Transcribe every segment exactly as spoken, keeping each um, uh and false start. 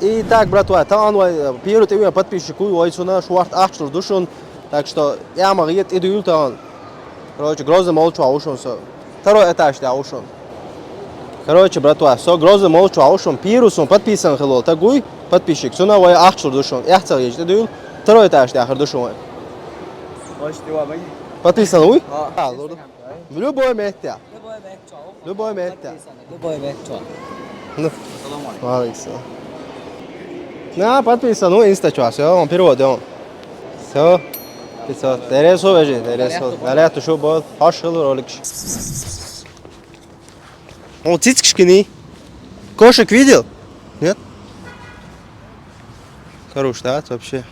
И так, братва, тахана вай, э, первый тӀе вена подписчик ву, вай цунна шорта ахча луш ду шуна. Так что, я ма гӀе тӀе дуьйла тахана. Короче, Грозный молча ву шуна со. Второй этаж тӀехь ву шуна. Короче, братва, со Грозный молча ву шуна. Первый сона подписан хилла волу стаг вуй, подписчик. Цунна вай ахча луш ду шуна. Эхь ца гӀеча тӀе дуьйла. Второй этаж тӀехь хир ду шуна вай. Подписан вуй? А, лур ду. В любой метте. Любой метте. Любой метте. Подписаны, любой метте. Ну. Салам алейкум. Ва алейкум салам. На, подписан, ну, инста чё, всё, он перевод, он. Всё. Пятьсот. Деррисо, вежарий, деррисо. Галет, шу бод, хаш хил ролик. О, цицкишкини. Кошек видел? Нет? Хорош, да, вообще.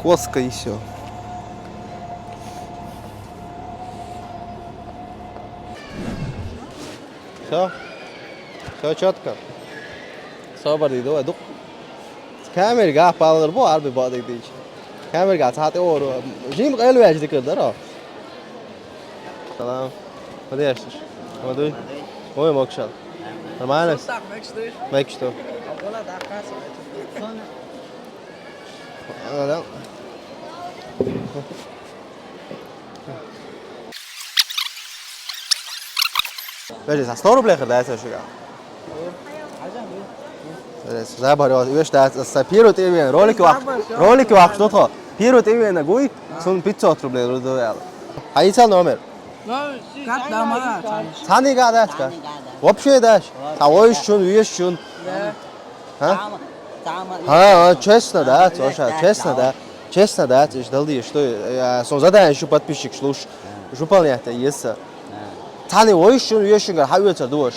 Коска и всё. Всё? Всё чётко? Собар дийду, ай, дукха. Камерга палгар бу, арби бадыг дийч. Камерга цхьа тӀе ору. Жим къел вяжи дикар даро. Салам. Подъезд. Мадуй. Ой, мокшал. Нормально? Мекшто. Ага, да. Подожди, за сто рублей хир дац шуга? Подожди, забар, вот, видишь, да, с-, с-, первый тӀе вена, ролики вах-, ролики вах, что то? Первый тӀе вена гуй, сун пятьсот рублей рудоял. А и цал номер? Цхьаннега дац ка? Вообще дац. Цхьа вуйш чун, вуйш чун. А? А, а, честно, да, слушай, честно, да. Честно, да, ты ж дал ди, что, э, сон задание шу подписчик слуш. Жупал нет, есть. Цхьаннега вуйш чун, вуйш чун, гар хьа вецар душ.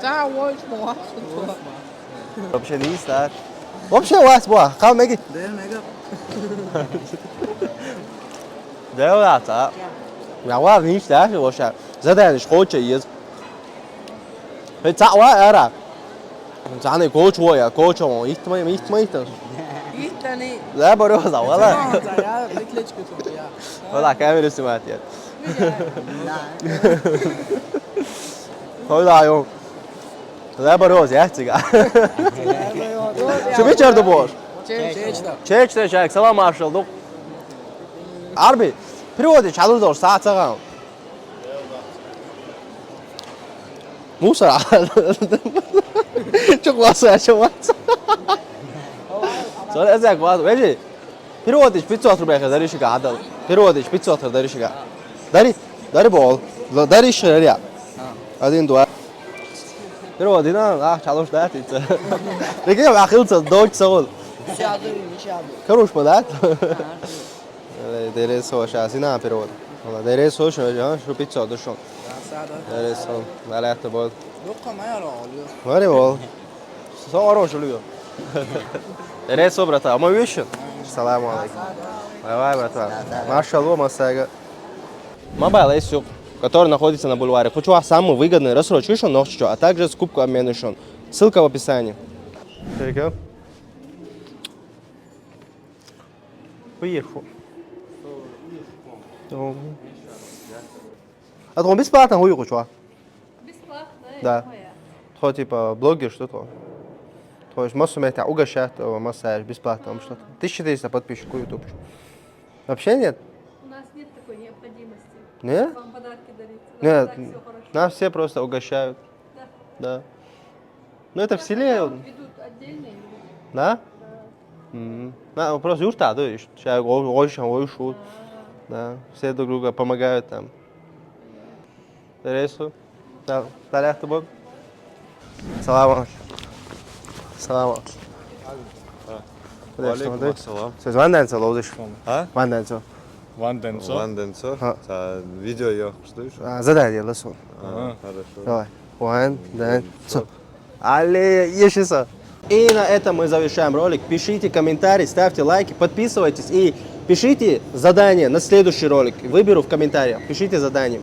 Цхьа вуйш, мо вуйш. Вообще не есть, да. Вообще вас, бо, кам меги. Дел мега. Дел да, та. Я ва, не есть, да, вообще. Задание ж хочет есть. Хьо цхьаъ ван ара. Цхьаннега коча ван, я коча ван. Итт ма, итт ма, итт. Иттани. Да, бароза, вала. Цхьаъ ван, я, выключка тут, я. Вала, камера снимает, я. Хой да, ё. Да, бароза, я, цига. Шу бичар ду бош? Чечда. Чечда, чак, салам маршал, дук. Арби, приводит, чалур дор, са цаган. Мусор. Чё класса, чё класса? Смотри, это класс. Вежи. Переводишь пятьсот рублей, дари шига, отдал. Переводишь пятьсот, дари шига. Дари, дари бол. Дари шига, дари. Один, два. Переводи на, а, чалуш да, ты. Реке, ахил ца, дочь саул. Хорош, да? Э, деррисо, щас и на перевод. Вала, деррисо, шу, а, шу пятьсот, шу. Деррисо, валята бол. Дукха ма яра олю. Вари бол. Со оро шу лю. Деррисо, брата, а мы вещи? Салам алейкум. Давай, братва. Машалло, масага. Мобайл эйс сюк, который находится на бульваре. Хочу самый выгодный рассрочка ещё, ногчичо, а также скупку обмен ещё. Ссылка в описании. There you go. Уехал. О. А то он бесплатно хуй кучу, а? Бесплатно, да? Да. Тхо, типа, блогер, что то? То есть массу меня угощает, э, массаж бесплатно, там что-то. Тысяча триста подписчиков YouTube. Вообще нет? У нас нет такой необходимости. Нет? Вам подарки дарить. У нас и так всё хорошо. Нас все просто угощают. Да. Да. Ну, это в селе. Ведут отдельные люди. Да? Да. Мгм. На, просто юрта, да, ещё человек, ой, ой, ой, шут. Да. Да. Все друг друга помогают там. Интересно. Да, да, да, ты бог. Салам алейкум. Салам алейкум. А. Подожди, смотри. Алейкум ассалам. Всё, ван ден со ловзиш. А? Ван ден со. Ван ден со? Ван ден со? Ха. Та видео ё, слышишь? А, задание, да, сон. А, хорошо. Давай. Ван ден со. Алле, ещё со. И на этом мы завершаем ролик. Пишите комментарии, ставьте лайки, подписывайтесь и пишите задание на следующий ролик. Выберу в комментариях. Пишите задание.